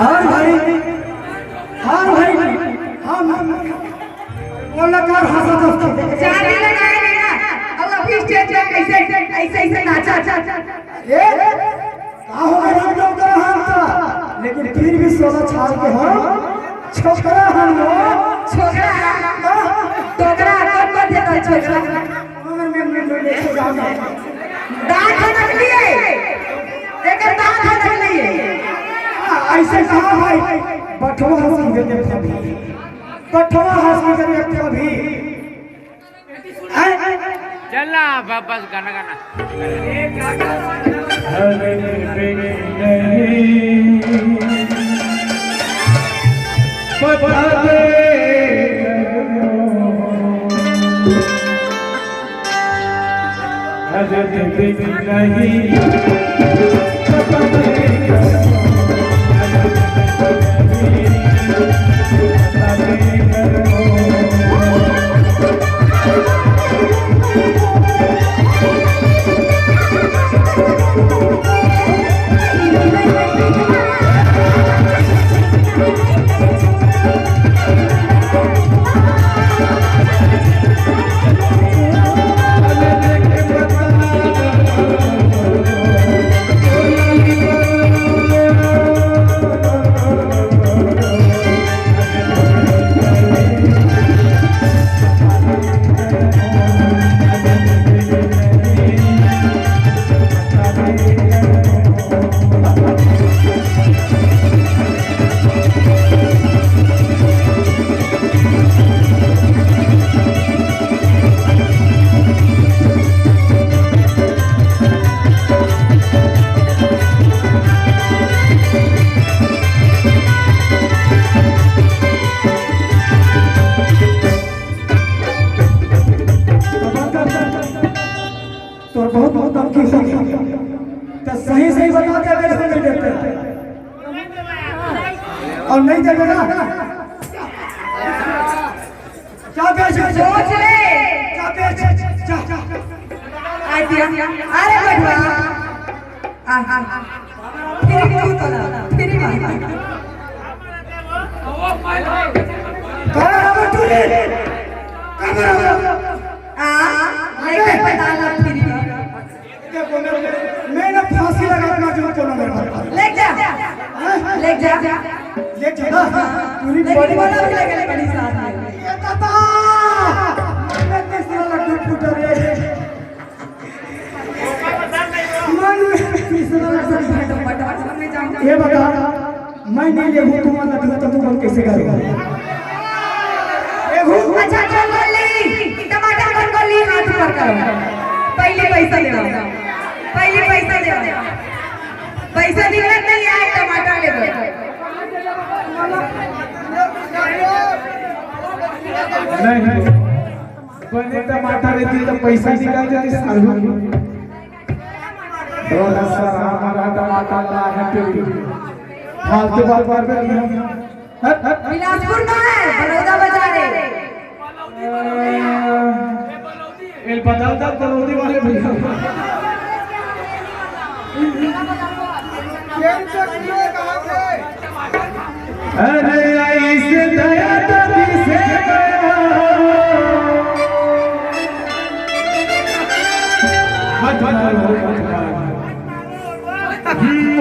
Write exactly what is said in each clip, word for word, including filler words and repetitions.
हाँ भाई, हाँ भाई, हम बोला कर हंसा दोस्त। जाने लगाए नहीं ना, अब अभी स्टेज पे कैसे, ऐसे, ऐसे नाचा, चा, चा, चा। ए, का हो गया हम लोग का हाथ का? लेकिन फिर भी सोलह साल के हम छोकरा हम लोग। छोकरा? हाँ। टोकरा, कब कर देता है छोकरा? हमर में, में, में, में, में, में, दांत है नकली है। एकर दांत है नकली है। हाँ, ऐसे कहा भाई, बठवा हंस के देखो भी। बठवा हंस के देखो भी। हैं? चल ना, ब-, बस गाना गाना। अरे नहीं, बता दे। अरे नहीं, तोर बहुत, बहुत धमकी हो गया। तो सही, सही बता दे, अगर नहीं देते। और नहीं देते ना। क्या बेच? सोच ले। क्या बेच? जा, जा। आ दिया। अरे बटवा। आ, आ, आ। फ्री में तू तो ना, फ्री में। कहाँ है वो टूरी? कहाँ है वो? आ, लेके पता ना फ्री में। देखो, मैं, मैं ना फांसी लगा अपना जो कोनो मेरे भाई। ले जा, हाँ? ले जा। ले जा ना, पूरी लेकिन बड़ी बोला भी लगे बड़ी साथ में। ये दादा, मैं तीसरा लड्डू फूटा रे। मन में तीसरा लड्डू। बटवा में जाऊंगा। ये बता, मैं नहीं लेहूं, तुम मत लेहूं, तो तुम कैसे करोगे? लेहूं? अच्छा, कौन कौन ली? टमाटर कौन कौन ली? हाथ ऊपर करो। पहले पैसा देवा। पहले पैसा देवा। पैसा दिला नहीं आए, टमाटर ले लो। नहीं, नहीं। बने टमाटर रहती तो पैसा निकाल देती सालू। थोड़ा सा हमारा टमाटर ला है तेरी। फालतू बात बात कर रही है। हट, हट। बिलासपुर का है, बलौदा बाजार है। ए, बलौदा, बलौदी वाले भैया। अरे ऐसे दया दादी से गया। मत मारो, मत मारो।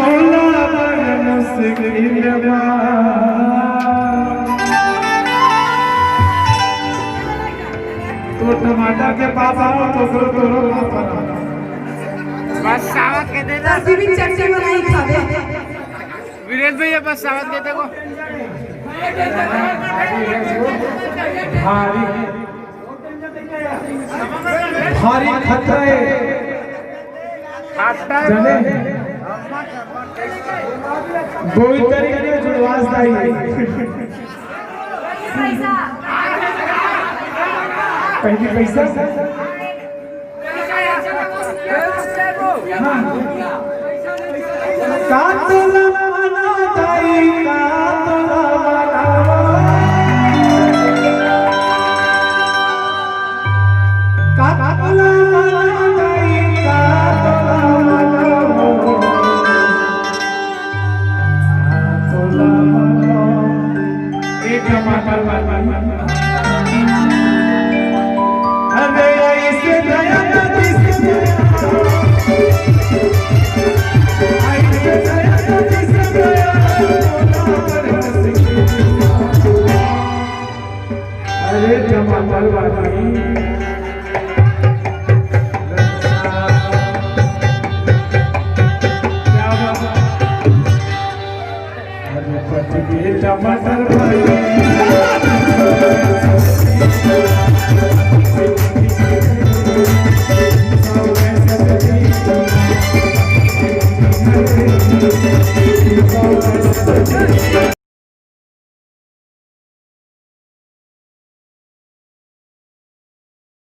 भोला बड़ मुश्किल बा। तो टमाटर के पापा हो, तो करो, करो पापा। बस सावत के दे दे। दस दिन चटनी बनाई खावे। वीरेश भैया, बस सावत के देखो। भारी, भारी खतरा है। जाने, दो ही तरीके से जुड़वास दाई। पहली पैसा। हाँ। का तोला मना दाई, का तोला मना। का तोला मना दाई, का तोला मना। का तोला